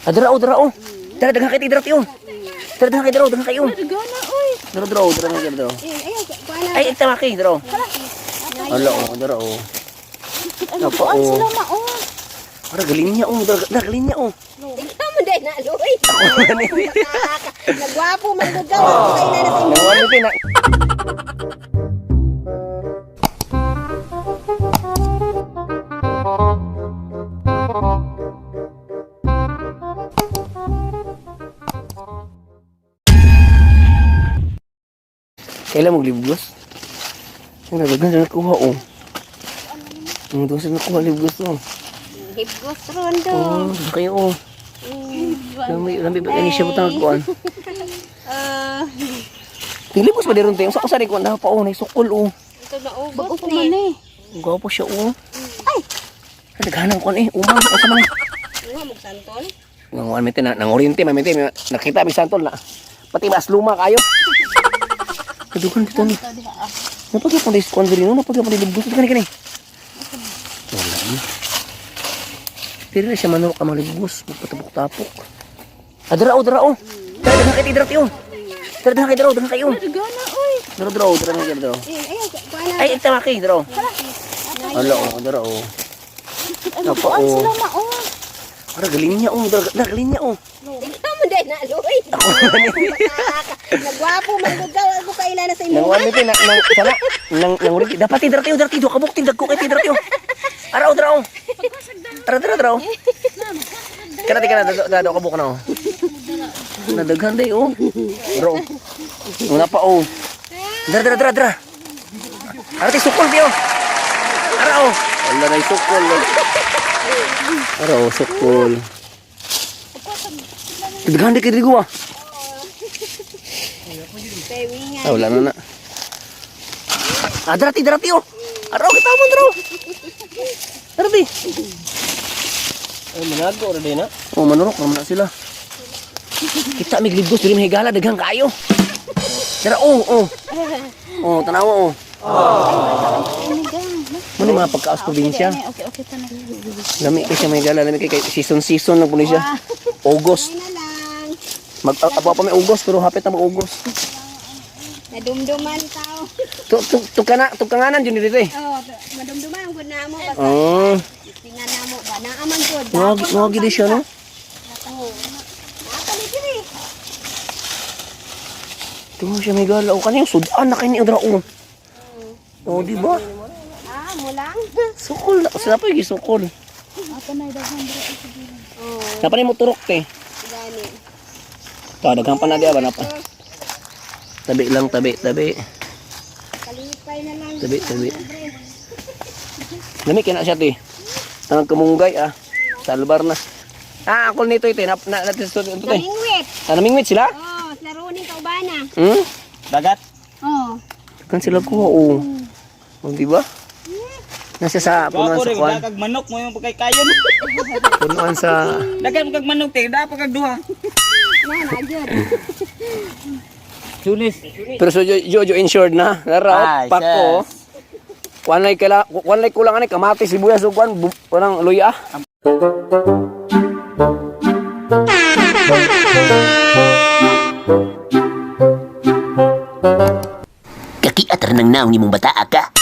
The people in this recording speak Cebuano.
Ah, dara oh, dara oh. Dara daghan kay dara tiyo. Dara daghan kay dara, daghan kayo. Gana oy. Dara dara oh, dara dara dara. Eh, ayaw, kuan na. Ay, ita maki dara. Ala oh, dara oh. Ano Napa, kuan oh. sila ma oh. Ara galing niya oh, dara dara galing niya oh. Ikaw mo dahil na, Loy. Nagwapo man lugaw. Ako kay na sa imo. Nanguan ni na. Kailan maglibgos? Ang nagaganda na nakuha oh. Ang doon sila nakuha libgos oh. Hipgos ron do. Oh, kayo oh. Lami, lami ba kani siya butang kuan? Ah, Tilibos ba diron tayo? Sa kusa kuan na pa oh, naisukol oh. ito naubos Bago pa man eh. Ang gwapo siya oh. Ay. Naghanang kuan eh, umang sa mga. Nga mo santol. Nanguan mi na nangoryente man mi nakita mi santol na. Pati mas luma kayo. Kadugan kita ni. Napagya pang kuan diri no, napagya pang libgos kani kani. Wala ni. Pero na siya manurok ang mga libgos, magpatapok-tapok. Ah, dara oh, dara oh. Dara daghan kay dara tiyo. Dara daghan kay dara, daghan kayo. Gana oy. Dara dara oh, dara dara dara. Eh, ayaw, kuan na. Ay, ita maki dara. Ala oh, dara oh. Ano Napa, kuan oh. sila ma oh. Ara galing niya oh, dara dara galing niya oh. Ikaw mo dahil na, Loy. Nagwapo man lugaw. Ako kay na sa imo. Nang ano na nang sana nang nang ulit dapat tidra tiyo dara tiyo kabuk tindag ko kay tidra tiyo. Araw dara oh. Tara tara dara oh. Kana ti kana dara dara kabuk na oh. Nadaghan day oh. Dara oh. Una pa oh. Dara dara dara dara. Ara ti sukol tiyo. Ara oh. Wala na sukol. Oh. Ara oh sukol. Daghan day kay diri ah. Pewingan. Ah, wala na na. Ah, darati, darati, oh. Araw, kita mo, daraw. Darati. Ay, manago ra din na. Oh, manurok naman na sila. Kita may glibgos, diri mahigala, daghang kayo. Dara, oh, oh. Oh, tanawa, oh. Muna mga pagkaos probinsya. Okay, okay tanan. Lami kay siya mahigala, lami kay season season lang po ni siya. August. Na lang. Mag apo pa may August pero hapit na mag-August. Nadumduman tao. Tu tu tu kana tu kanganan jud dito eh. Oh, madumduman ang gud na mo basta. Oh, Tingnan na mo ba naaman gud. ngagi ngagi di siya no. Oh. Nakali diri. Ito siya may gala. O kaniyang sudan na kini ang oh. Oh, di ba? Ah, mo lang. Sukol na. Sila pa yung sukol. Ato na daghan dira sa gilid. Oh, Napa ni mo turok te. gani. Ta daghan pa na di ba napa. Tabi lang, tabi, tabi. Kalipay na lang. Tabi, tabi. Lami kina siya te. Ang kamunggay ah. Salbar na. Ah, akol nito ite. Na na na ito te. Namingwit. Ah, namingwit sila? Oh, laro ning kaubana. Hmm? Dagat. Oh. Daghan sila kuha oh. Oh, di ba? Nasa sa punuan Gwapo sa rin, kuan. kag manok mo yung pagkaykayon. Punuan sa Dagan kag manok te, dapat kag duha. Na na gyud. Sunis. Pero so Jojo insured na. Nara, Ay, pako. sus. Kuan lay kaila, kuan lay kulang ani kamatis, sibuyas ug kuan, kuan luya. Kakiat ra nang naong nimong bataa ka.